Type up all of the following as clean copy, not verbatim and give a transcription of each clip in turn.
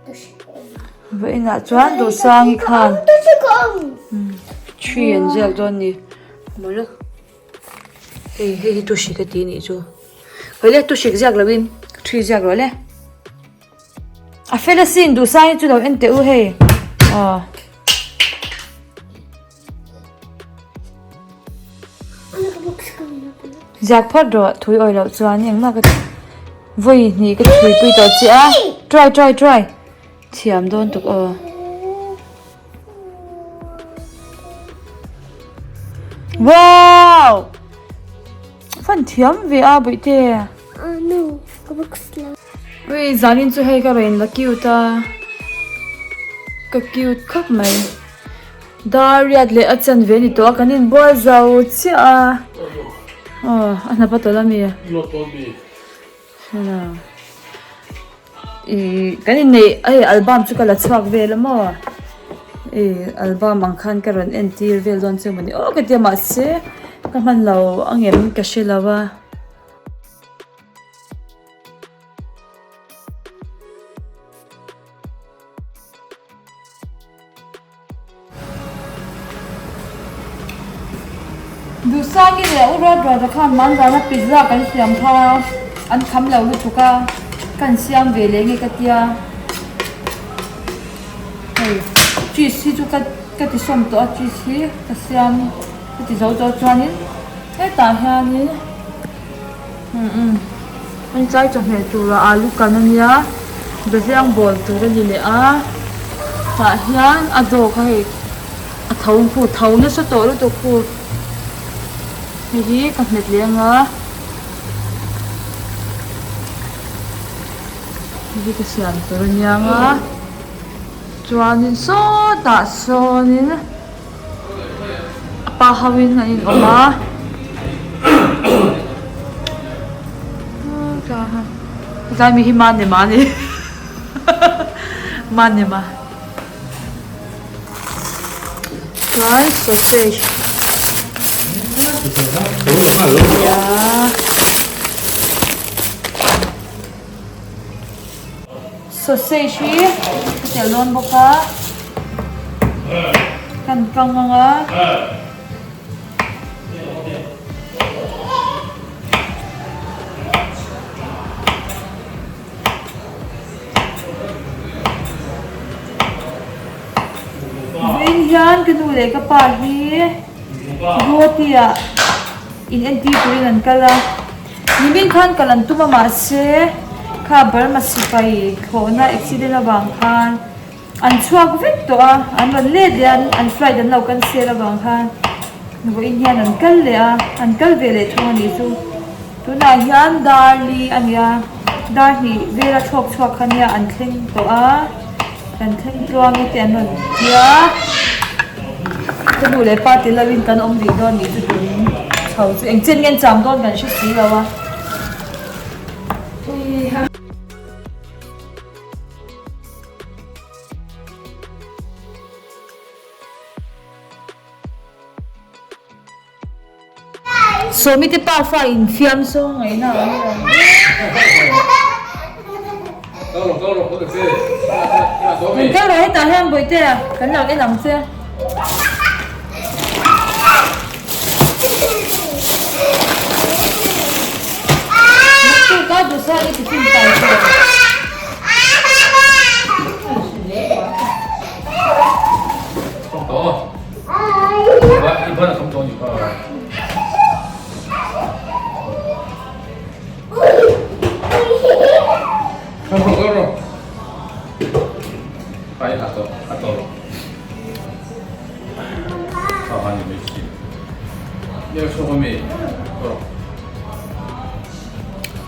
Vawiinah chuan Duhsangi khan thi an ziak dawn ni mawlh a hei hei hi tu hrik a ti nih chu hawile tu hrik ziak loin thi ziak rawh le a fel asin Duhsangi chu lo en teh u hei aw. Ziak phawt rawh thui awih loh chuan engmah ka vawi hnih ka thui pui tawh che a try try try thiam dawn tuk aw. Wow! Fan thiam ve a bawihte. Ui zanin chu hei ka rawn in la cute a ka cute khawp mai. Dar riat leh a chan ve a ni tawh a kan inbual zo chiah a aw a hnap a tawlh ami hela ih kan inneih hei album chu ka la chhuak vel a maw ih album ang khan ka rawn entir vel dawn che mawni aw ka tia mahse ka hman lo angem ka hre lo a. Duhsaki leh U Ruat Ruata khan hmanzana pizza kan siam kha an kham lo lutuk a, ka han siam ve leh nge ka tia. Hei cheese hi chu ka ka ti sawm tawh a cheese hi ka siam ka ti zo tawh chuanin hetah hianin umm an tlai chawhmeh turah alu kan a nia behliang bawl tur a ni leh a tah hian a dawk a hei a tho khu tho nasa tawh lutuk khu hei hi ka hmet leh ang a hei hi ka siam tur a nia ang a chuanin sawtah sawnin. A pa ho in an in awm a tlai mi hi Manema a ni Manema chuan sausage Sausage hi ka telh dawn bawk a, kan kang ang a. Vawiin hian ka nu leh ka pa hi Guwahati ah in entir turin an kal a. Nimin khan kal an tum a mahse kha Burma sipai thlawhna accident avang khan an chhuak vek tawh a, an rawn let leh a, an flight an lo cancel avang khan vawiin hian an kal leh a, an kal ve leh thung a nih chu. Tunah hian dar li a ni a, dar hnih vela thlawk chhuak kha nia an thleng tawh a. Kan thleng tluang e te an rawn ti a, ka nu leh pa ti lovin kan awm rih dawn nih chu tun chho chu engchen nge an cham dawn kan hre si lo a. Sawmi te pa fa in fiam sawng ngaihna a awm lo. Min kal rawh hetah hian Bawihtea kan lo en ang che. Naktuk a duhsa i tiffin kai tawh.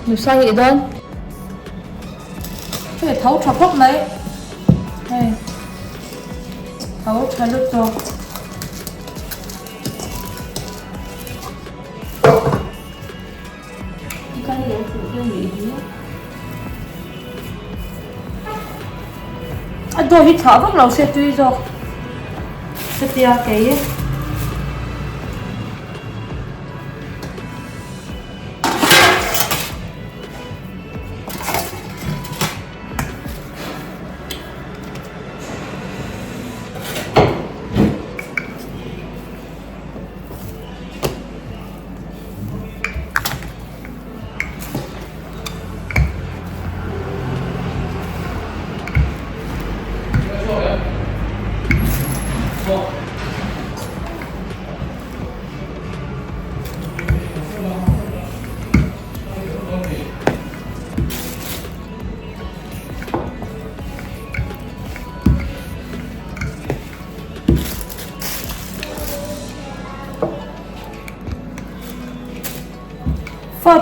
Nusa hi i dawn hei tho tha khawp mai hei tho tha lutuk. A dawi hi chhah vak lo se tui zawk chutia kei.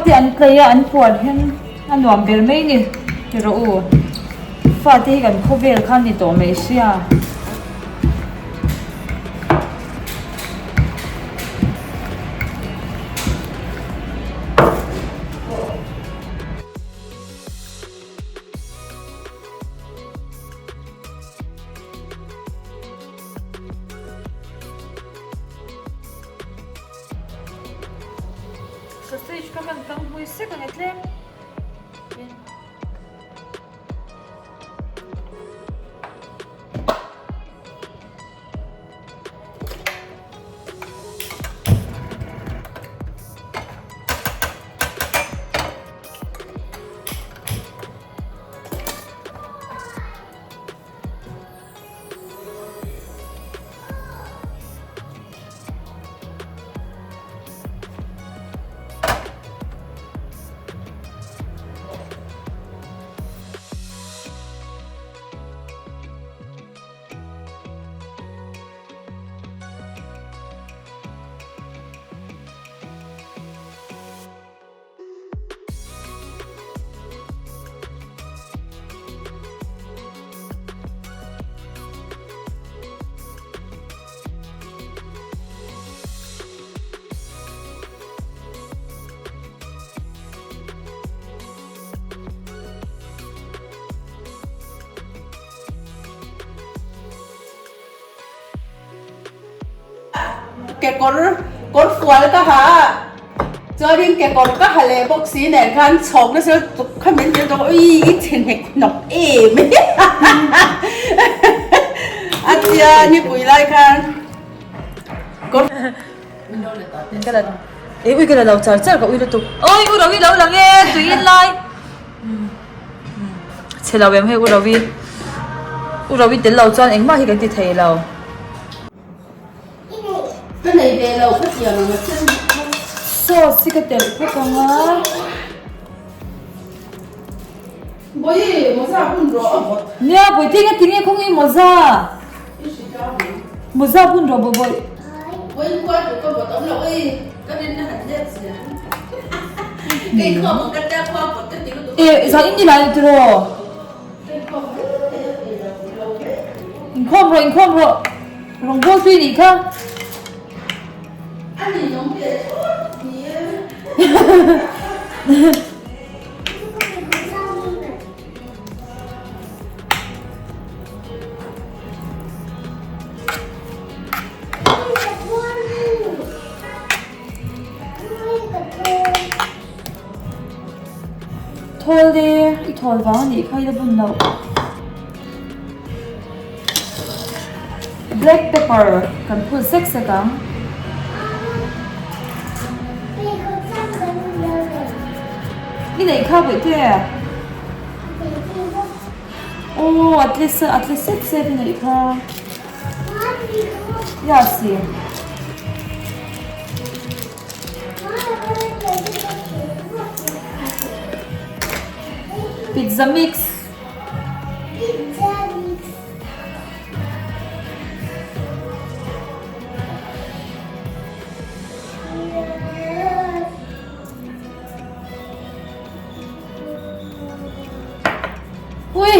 Fate an tlei a, an puan hian a nuam ber mai ni ti rawh u. Fate hi kan khawvel kha ni tawh mai sia. Sausage kha kan tang hmui sek ang e tlem in. Kekawr kawr fual ka ha a, chuanin kekawr ka ha leh bawk si nen khan chhawk nasa lutuk kha min ti tawh ui i chhe hnek hnawk em a tia nipui lai khan kawr E ui ka la lo char char ka ui lutuk oi u Rawi lo lang e tui in lai. Chhe lo em hei U Rawi. U Rawi tel lo chuan engmah hi kan ti thei lo. Ka nei ve lo ka tiang ang a chen Sauce hi ka telh phawt ang a. Bawihi mawza bun rawh a vawt. Nia Bawihtei nga tinge khawnge i mawza? Mawza bun rawh Bawih. Bawihi khua chu ka vawt awm lo ei ka rinna han let zia. Kei khua vawt ka tia khua vawt ka ti lutuk. Eh zan in ni lai tiraw? Inkhawm rawh inkhawm rawh rawngbawl tui nih kha. A ninawm ve thawt ni e. Thawl e, i thawl vang a nih kha i la bun loh. Black pepper kan phul sek sek ang. I neih kha bawih te. Aw a tle a tle sep sep i neih kha. Yasi. Pizza mix. Ui!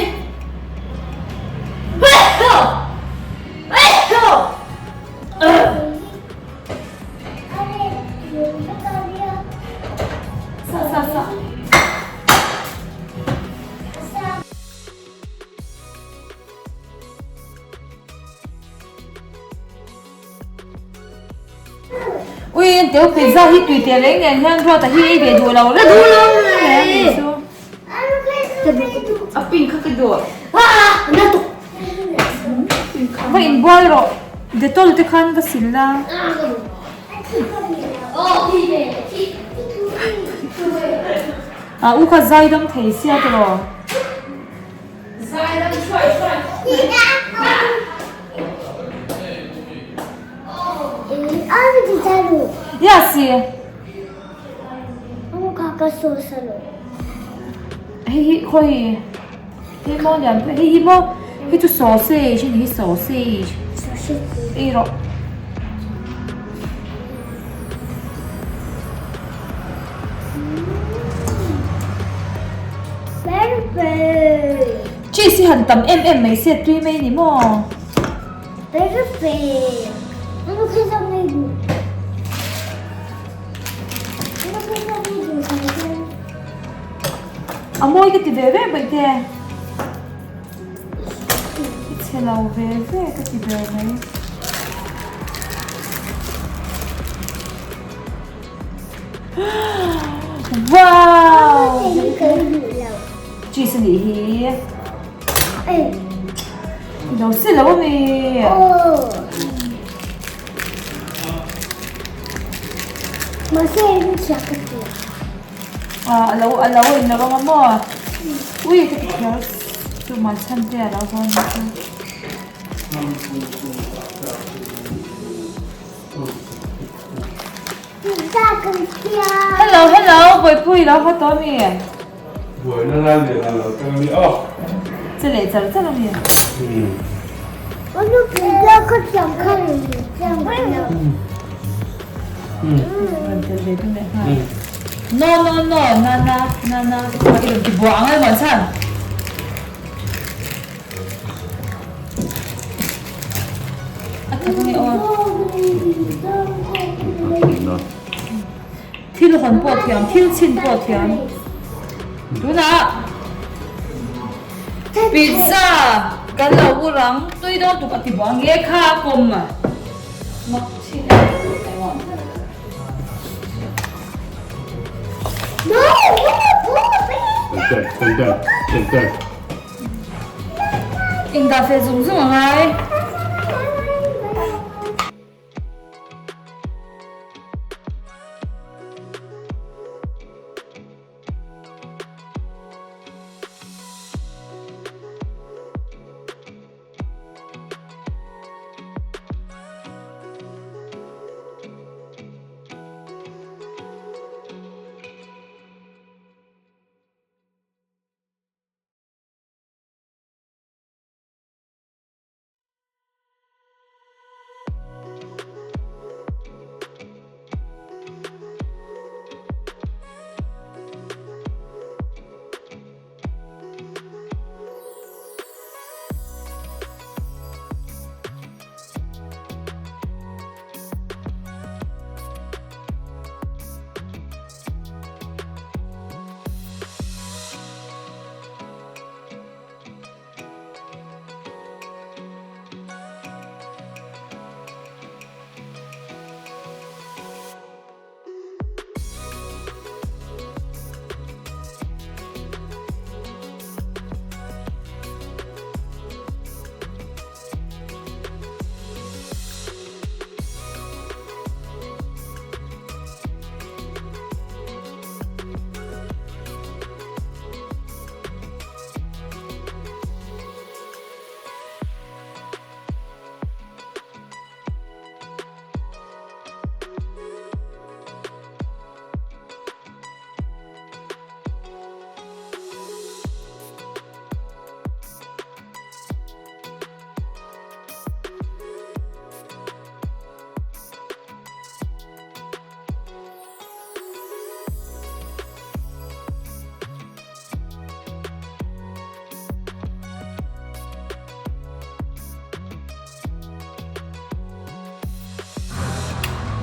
Sa sa sa. Ui en teu pizza hi tui teh reng nen hian Ruata hi ei ve duh lo reng reng chu. A pin kha ka duh. Va inbual rawh Dettol te khan va sil la. A u kha zai dam thei sia tiraw. Yes Hei hi khawi hei maw lian pui hei hi maw hei chu sausage a ni hi sausage ei rawh. Cheese hi han tam em em mai se tui mai ni maw? A mawi ka ti ve ve mai te. I chhe lo ve ve ka ti ber mai. Wow! Cheese a nih hi. I lo si lo a mi? A lo a lo in lo anga maw? Ui ka ti kher chu man chhan te a lo hawn chu. Hello hello Bawihpui lo haw tawh ami? Buaina lai leh a lo kal ami aw. Che leh char char ami? No no no na na na na i rawn ti buah ang e Muanchhan. A thak ange aw. Thil hawn pawh thiam, thil chhin pawh thiam. Tunah pizza kan lo ur ang, tui dawn tuk a ti buang nge kha a kawm a. Mak thin e. Engdah fel zung zung a ngai.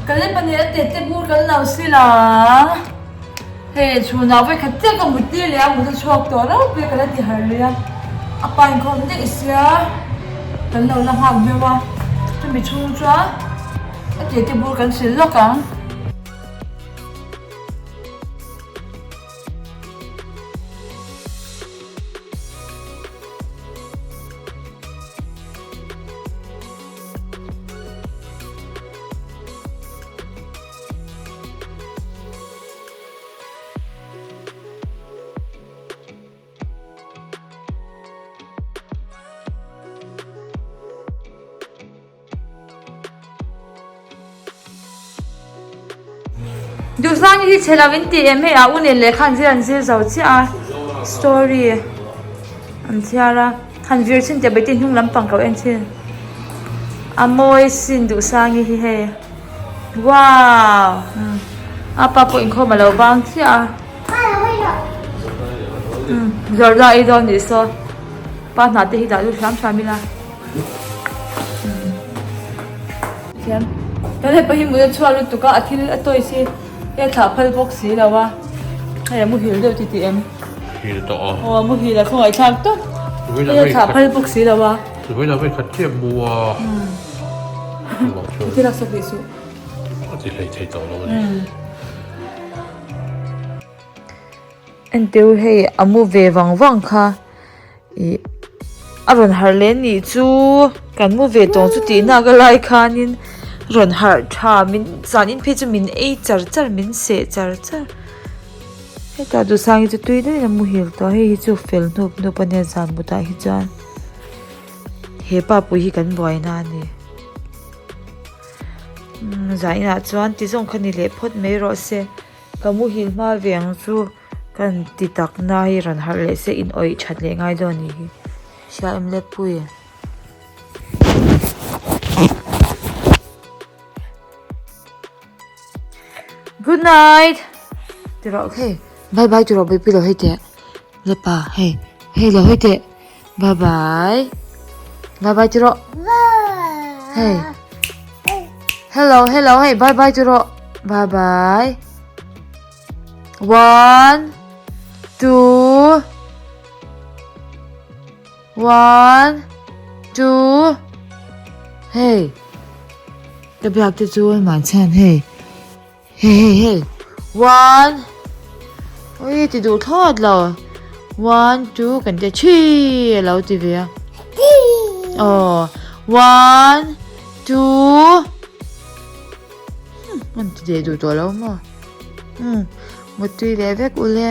Ka le pahnih a tete bur kan lo sil a, hei chhunah vawi khat chiah ka mut tir leh a mut a chhuak tawh reuh pek ka la ti harh lui a, a pa inkhawm daih sia kan lo la nghak deuh a, chumi chhung chuan a tete bur kan sil lawk ang. Duhzang hi chhe lo in ti em hei a u nen lehkha an zir an zir zo chiah a story an chhiar a han vir chhin teh beti hnung lampang ko en chhin a mawi sin Duhsangi hi hei wow a pa pawh inkhawm a lo bang chiah a. Zarda ei dawn nih saw. Pa hnah te hi dah lut hram hram ila. Thiam. Kan hepa hi mut a chhuak lutuk a, a thil a toys hi hei a thlah phal bawk si lo a. Hei a muhil deuh ti tih em? Hil tawh a. Aw a muhil a khawngaihthlak tawp. Hei a thlah phal bawk si lo a. Vawiin ah vawi khat chiah mu a. Thil a sawk rih suh. A ti hlei thei tawh lo a ni. Enteu hei a mu ve vang vang kha ih a rawn harh leh nih chu kan mu ve tawng chu tih nak a lai khanin rawn harh tha min zanin phei chu min ei char char min seh char char hetah duhsang hi chu tui deuhin a muhil tawh a hei hi chu fel hnup hnup a nia zan mutah hi chuan he pa pui hi kan buaina a ni. Zainah chuan ti zawng kha ni leh phawt mai rawh se ka muhil hma ve ang chu ka han ti tak na hi rawn harh leh se in awih that leh ngai dawn anih hi hria em le pui good night ti rawh hei bye bye ti rawh bawipi lo hei teh le pa hei hei lo hei teh. Bye bye. Bye bye tiro. Hey. Hello, hello. Hey, bye bye tiro. Bye bye. One, two, one, two. Hey. Ka biak te chu man chan hey. Hey hey hey one ui ti duh thlawt lo one two kan tia chhi a lo ti ve a aw one two an ti leh duh tawh lo maw umm mutui leh vek ule.